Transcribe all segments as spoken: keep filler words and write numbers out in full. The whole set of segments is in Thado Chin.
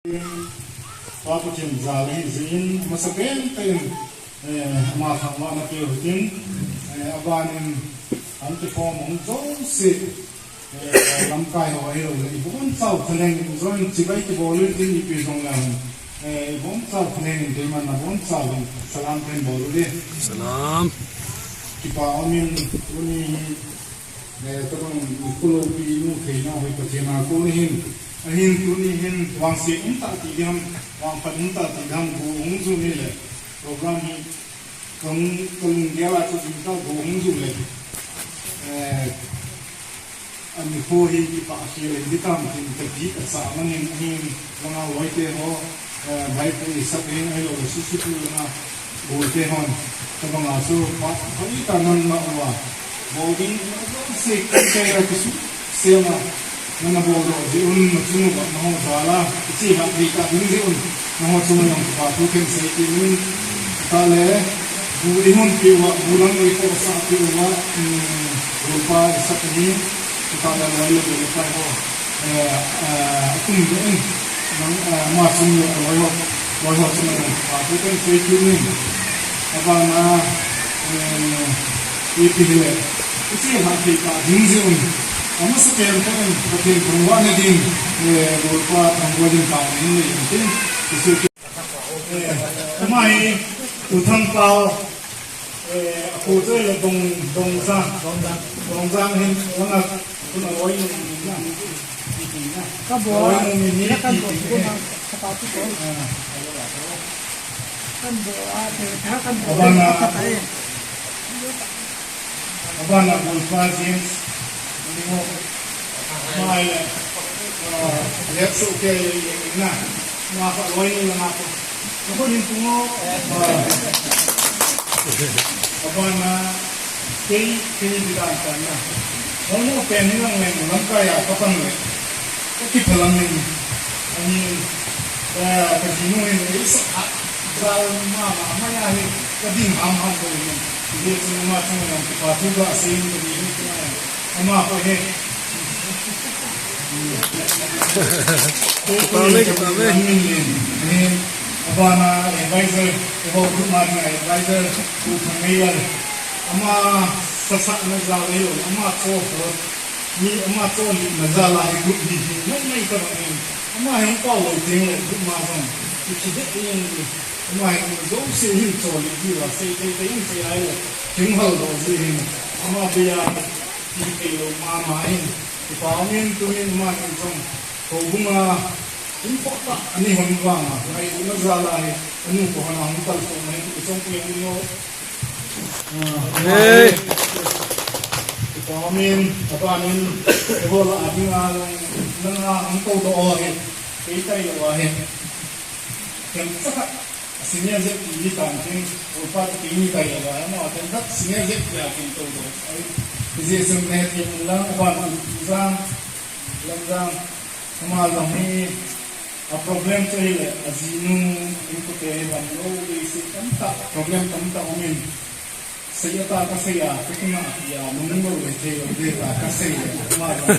Pa Pathen jal ahi jeh in, amasa pen pen, eh, ama thangvahna pe u hitin, eh, abanin, an kiform hung jouse, eh, lamkai ho ahilou le, ibonchauva thalheng in join chibai kibol u hitin, ipi jong le, eh, ibonchauva thalheng in, keiman abonchauvin salam kahin bol uve. Salam. Kipa umin, tuni hi, Eh, tabang kolo pi nu theina hoi Pathen a kon ahin. Ahin tuni hin vangset um tah ti ding ham, vangphat um tah ti ding ham, go hung ju ni le. Program hi kong kong gel a chu jing tah go hung ju le. Eh, ani ho hi kipa khel in di tam tin ka ti ka sa manin ahin. Langa loi te ho, eh, bai pu i sap hin ahilou le susu tu langa bol te hon. Tabanga su pa, pa i ta nan ma wa. Bol ding, se, se, se, se, se, ma. Nana bol doh jeh un, na chung uva, na ho jal a. Ichi ha, di ka ding jeh un. Na ho chung uva, pa tu ken sei ti min. Ta le, bu i hun pi uva, bu lang i ko sa pi uva, mm, bu pa i sap ni. Kita dan loi le loi pa ho. Eh, eh, atum de in. Nang, eh, ama sung le loi ho. Loi ho sung le. Atu ten sei kit in. Abana, eh, ipi hile. Isi ha thei ta ding jeh un. Amasa pen pen. Pathen thangvahna ding. Eh, loi pa thangvah ding ta ding le in tin. Isi Eh, ama hi, U Thangpao, eh, a pu chu le Dong, Dongjang, Dongjang hin, langa, tuna loi nu ni na. Ka bo, loi nu ni ni ka bo, ti, ti, ka bo, ka bo. Ah. Ka bo, ah, te, ka, ka bo, abana, ka bo, eh. Abana golpa James, ani mo, mai, ah, lep su ke na, na pa loi ni na ko. Ko ni ko, ah, abana, kei, kei di dan tan na. Mo mo pen ni lang len lamkai a ka pan le. Ka kiphalam in, ani, eh, ka jinu in, eh, sa, ah, jal ma, ma, ma ya hi, ka ding ham ham ko in. Ije chu ma chu ngam kipa thu ka sei in ka ding hi ka. Ama ko he. Kipa me, kipa me. Ni, abana advisor, ko group ma ni advisor, ko familiar. Ama sa sa na jal e lo, ama cho ko. Mi ama chonlitna jal a hi group hi hi mai mai ta bang in. Ama hi hung pao lou teng le group ma jong hi thi deh in. Ama hi jouse hin chonlit diu a sei tei tei in sei ai le. Thing hal doh ji hin. Ama bia hi kei lou ma ma in. Kipa umin tunin ama hin jong. Houbung a in pho ta ani hon vang a. Ngailutna jal a hi. Anu ko hon a hung kalsong na hi. Kisong pi ani lo. Hey. Kipa umin, kipa umin, kipa la ading a, nang a, ang to do o he, kei tai lo a he. Kem saka, senior jep ti ni tan tin, o pa ti ni tai lo a, mo, kem saka senior jep ti a kem to do. Ai, ije sem ne ti lang, pa, lang, lang, lang. Ama jong hi, a problem chu hile, a jinu, inkote hi damlou, basic tamtah, problem tamtah umin. Sei a ta ka sei a, ka kina a, nung lou le thei lou le ta ka sei le, ama jong.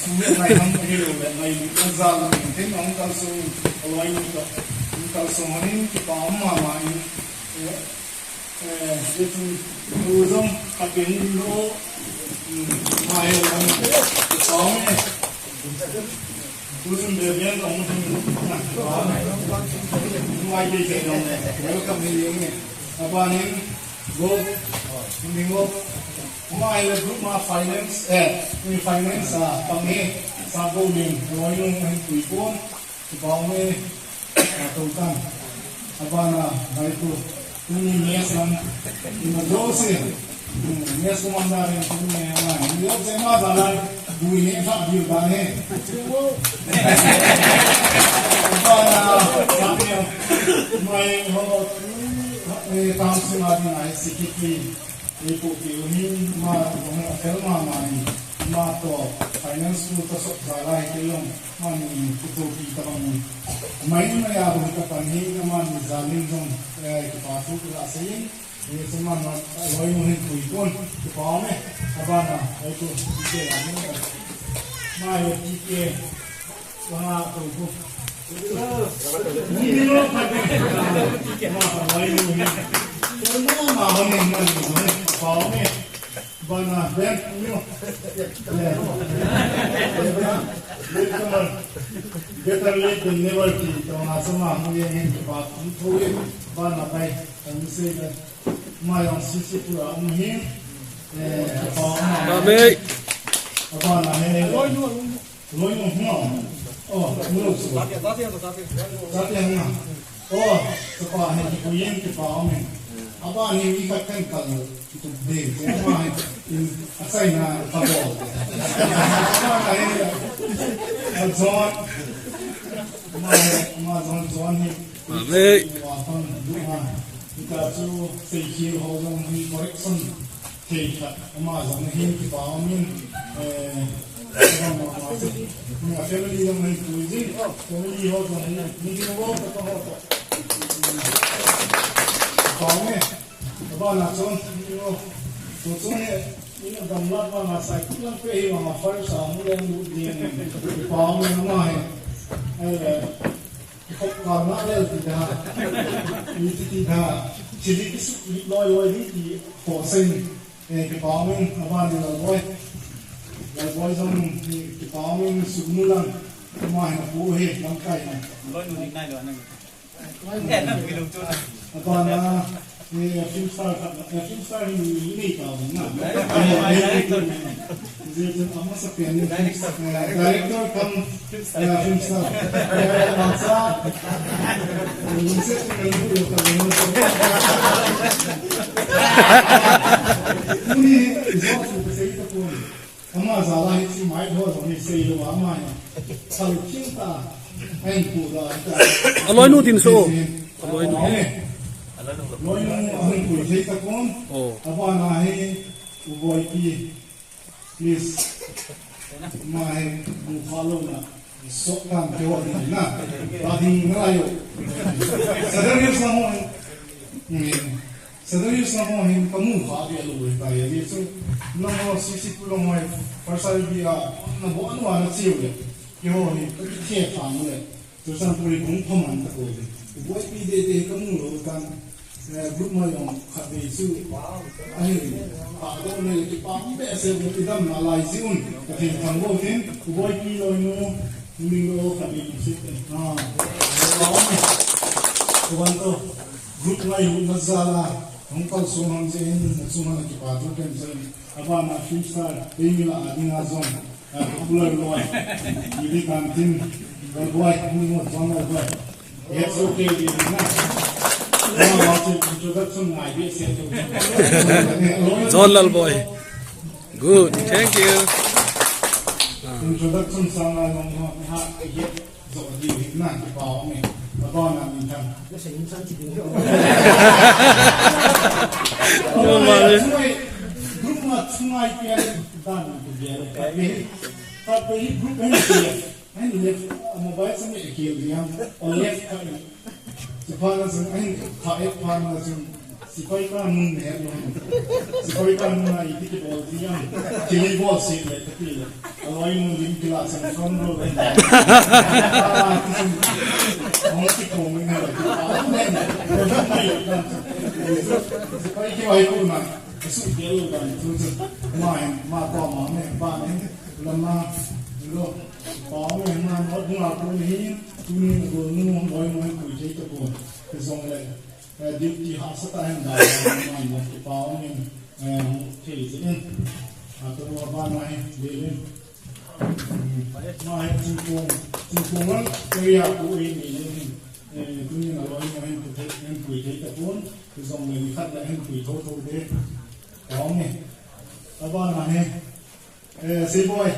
Chu ngai ham hilou le, ngai lu, na jal umin, tin hung kalsong, a loi nu toh, hung kalsong umin, kipa um mama in, eh, Eh, itu, tu jong, kapin lo, hmm, mai lang, song, eh. Tu jong, dia, dia, long, hmm, mai, dia, dia, long, eh. Welcome, ni, ni, ni. Apa ni? Go. Ni, go. Mai le group ma finance, eh, ni finance, ah, pang, eh. Sa go, ni, lo, ni, ni, ni, ni, Kipa ume, a, to tan. Abana, bai tu. Tuni mes lang. Ima jouse. Hmm, mes ko man da ren tuni me ma. Ni lo se ma da lai. Bui ne sa biu da ne. Abana, sa ne. Mai ho. Eh, tam se ma di nai sikit ni. Eipuipi u hin, ama jong hi aphel mama in, ama toh finance school kasop jal a hi kei jong, amani kitopi tabang in. Mai mai a bou hi kapan hi, amani jal in jong, eh, kipa thu kaga sei in, eh, chuman, eh, loi nu hin pui pon, kipa ume, abana, loi tu, T K a hin, mai T K, langa tou thu. Bana, ben, better late than never ti, to na sama mu ye hin ba, mu to ye, bana bai, kan se ga, ma yang si si pura um hin, eh, ba ma. Amen. Bana he. Loi nu hung a. Oh, nu lo su. Zate hung a. Oh, sapa he kipu yen kipa amen. Aban hi mi khat kan kal tu de. Ama hi in a China ka bol. Ama hi a John. Ama hi, ama John, John hi. Amen. Wa pang du ha. Ita chu sei khel ho jong hi correction thei khat ama jong hin kipa um in, eh, ama, ama, ama family jong hin pui jing, family ho jong hin, ni ho ka ho ka. Kipa um e, abana chun, ni ho, tu chun he, ni gamla pa ma sai kulang pe hi ma first a mu le mu ding, kipa um e ama he. Eh, Kikhop kal na lel ti da. Ni ti ti da. Chili kisuk loi loi ni ti ho sen. Eh, kipa um in, aban ni Lalboi. Lalboi jong ni kipa um in suk nu lang. Ama hin pu he, lamkai na. Loi nu ni nai lo na. Eh, na mi lo tu. Abana, eh, film star khat, eh, film star ni, ni ta na. Director. Director, ama sa pen ni, eh, director cum, eh, film star. Eh, masa, eh, lungset ni lo tu, lo ta lo. Ni, ijo tu, sei ta ko. Ama jal a hiche mai ho jong hi sei lou ama hi. Chal thim ta. Ahin pu da ta. Aloinu tin so. Aloinu. Aloinu ahung pui thei tapon. Oh. Abana hi U Boipi. Please. Ama hi mu kha lou na. Sok tam keu a ding na. Ba ding na lai o. Sadar yo sa ho. Hmm. Sadar yo sa ho hin kamu kha ve lou le ta ya ni chu. Na ho C C pu long ho hi. Pasal bi a na bo anu ana chiu le. Keiho hi ka kithe tha mu le. Churachandpur hi kong phaman ta ko le. U Boipi de de kamu lou tan. Eh, group ma jong khat vei chu. Ahin, pa do le kipa um behseh u, i damna lai ji un, ka thei thang bo tin, U Boipi loinu, ning lo khat vei se. Ah. Ka um e. Ka van to, group ngailutna jal a, hung kalson hon jeh in, nachung hon a kipa thu kem jeh in, abana film star, eimi lah a dinga jong, ah, popular loi, Billy Kantin, Lalboi, hung mo, John Lalboi. Yes, okay, we are not. Now, I'll take introduction, my dear, say to John Lalboi. Good, thank you. Introduction sang a long ho, ha, ye, zo di hi na, kipa um e. Abana min tan. Group ma chunga ipia dan ku dia. Pat pe hi group hen. Ahin left, a mobile chu mi akil diam, o left kha. Chuphat na chun, ahin kha et phat na chun, sipai pa nun ne lo. Sipai pa nun a iti kibol diam, kili bol si le, kati le. Aloi nun lim kila chang front row le. Ah, ti chun, hong ti kong ne le. Ah, ne, ne, ne, ne. Sipai ki wai ku na, su ke lo dan tu chun, ma, ma ko ma ne, ba ne, lama, lo. Pau me hna, mot hna, pu ni, tuni, gol nu, boi nu, pui thei ta pon. Ka jong le, eh, duty hahsa ta hen da, man, mot ki pau me, eh, thei se in. A to ba na he, le le. Ma he, chung kong, chung kong lang, area ko e ni le hin. Eh, tuni na loi nu hen, pui thei, hen pui thei ta pon. Ka jong le ni khat le hen pui tho tho de. Pau me. Aba na he. Eh, Seiboi.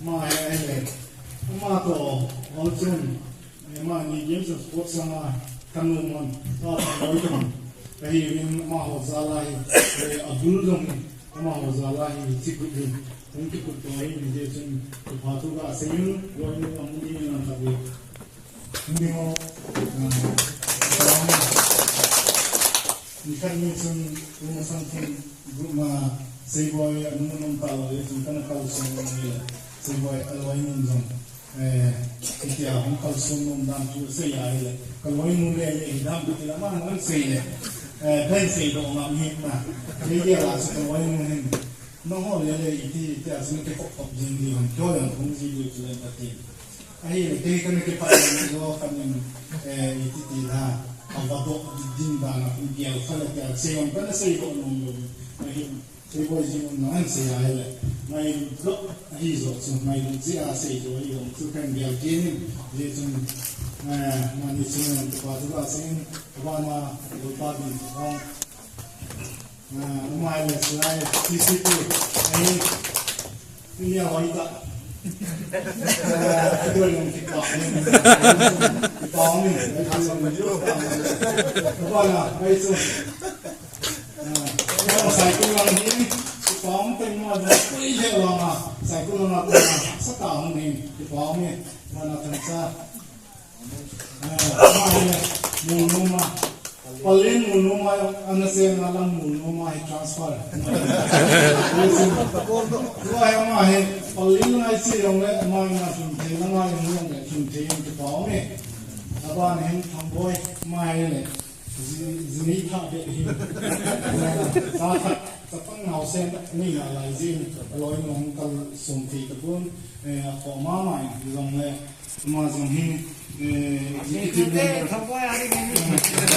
Ma he, eh, le. Ama to, Walchun. Eh, ma ni games and sports sanga kanu mon. Ta ta loi to. Kahi min ama ho jal a hi. Eh, abul dong. Ama ho jal a hi. Chikut hi. Hung kikut to hi. Ni je chun. Pha tu ka seiyun. Loi ni amu ni na ta hi. Hindi ho, ah, ni khat ni chun, tu masang chun, group ma, Seiboi, anu nung ta lo, chun kana kal sung ni, Seiboi, aloi nun jong. Eh, itia hung kalson nom dan chu sei a hile. Kaloinu le le hi dan ti la man hung sei le. Eh, pen sei do ma mi na. Kei ke la chu kaloinu hin. Nangho le le iti, itia chu ke kop kop jing di hung kyo yang hung ji di chu le ta ti. Ahile kei kana kipah lo kamin, eh, iti ti la. Avado di din dan a hung gel kha le tia sei hung kana sei do nom lo. Ahi. Sei boi jing un nang sei a hile. Ngailut lou ahi jo chu, ngailut jeh a sei jo ahi jong chu kan gel kit in. Jeh chun, eh, mani chun, tu pa tu pa sing, tu pa na, tu pa din tu pa. Eh, umai le silai, C C T V, ahi, ni a hoi ta. Eh, tu jong kipa ni, kipa ni, tu pa na, ngai chu. Ah, Saikul lang hi, kipah um teng ma, koi le lang a, Saikul lang a, koi lang a, sa ta hung hi, kipah um hi, mana thancha. Ah, ama hi, Mulnom a. Palin Mulnom a, ana se na lang Mulnom a hi transfer. Tua hi ama hi, Palin ngai si jong le, ama hi na thum thei, na ngai jong le, thum thei, kipah um hi. Aban hin Thangboi, ama hi le. Ji, ji ni tha be hi. Sa tha, sa pang nau sen ni na lai jin, aloi nong kal sum ti ta pun, eh, a ko ma ma in, jong le, ma jong hi, eh, executive member.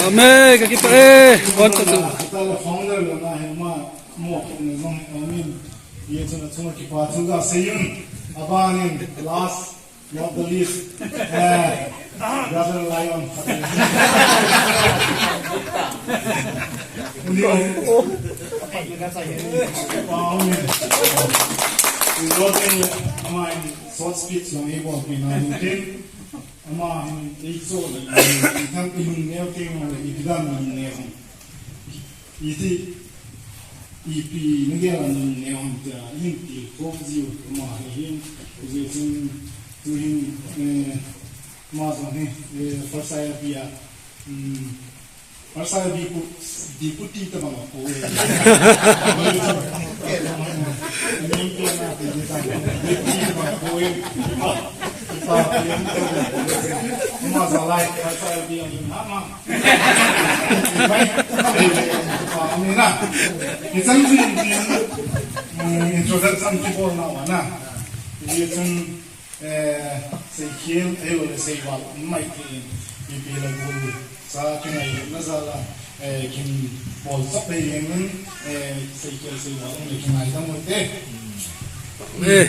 Amen, ka kipah e, kon ta tu. Ta le founder lo na hi ma, mo ko ne jong, amen. Ye chun a chunga kipah thu ga sei un, aban in, last, Not the least. Eh, Brother Lion. Uni, uni. Wow, uni. Uni, ama in short speech lang ibol peh na ding tin. Ama in eiso le, i tham ilung neo te mo le, i pidam ilung neo. Iti, ipi na gel a nung neo ham tia, hin ti khom jiu, ama hi hin, hijeh chun, tu hin, eh, ama jong hi, eh, First I R B a, um, First I R B pu, deputy ta bang a ko, eh. Deputy ta bang a ko, eh. Ama jong lai, First I R B a hin ha ma. Bai, eh, pa, ni na. Hichan jin, mm, introduction kibol na uva na. Hijeh chun, eh, seikhel, eh, le seival, mai ti, ipi le gul, sa kingaina jal a, eh, kin bol sap le jeng in, eh, seikhel seival, le kingaidam u te. Eh.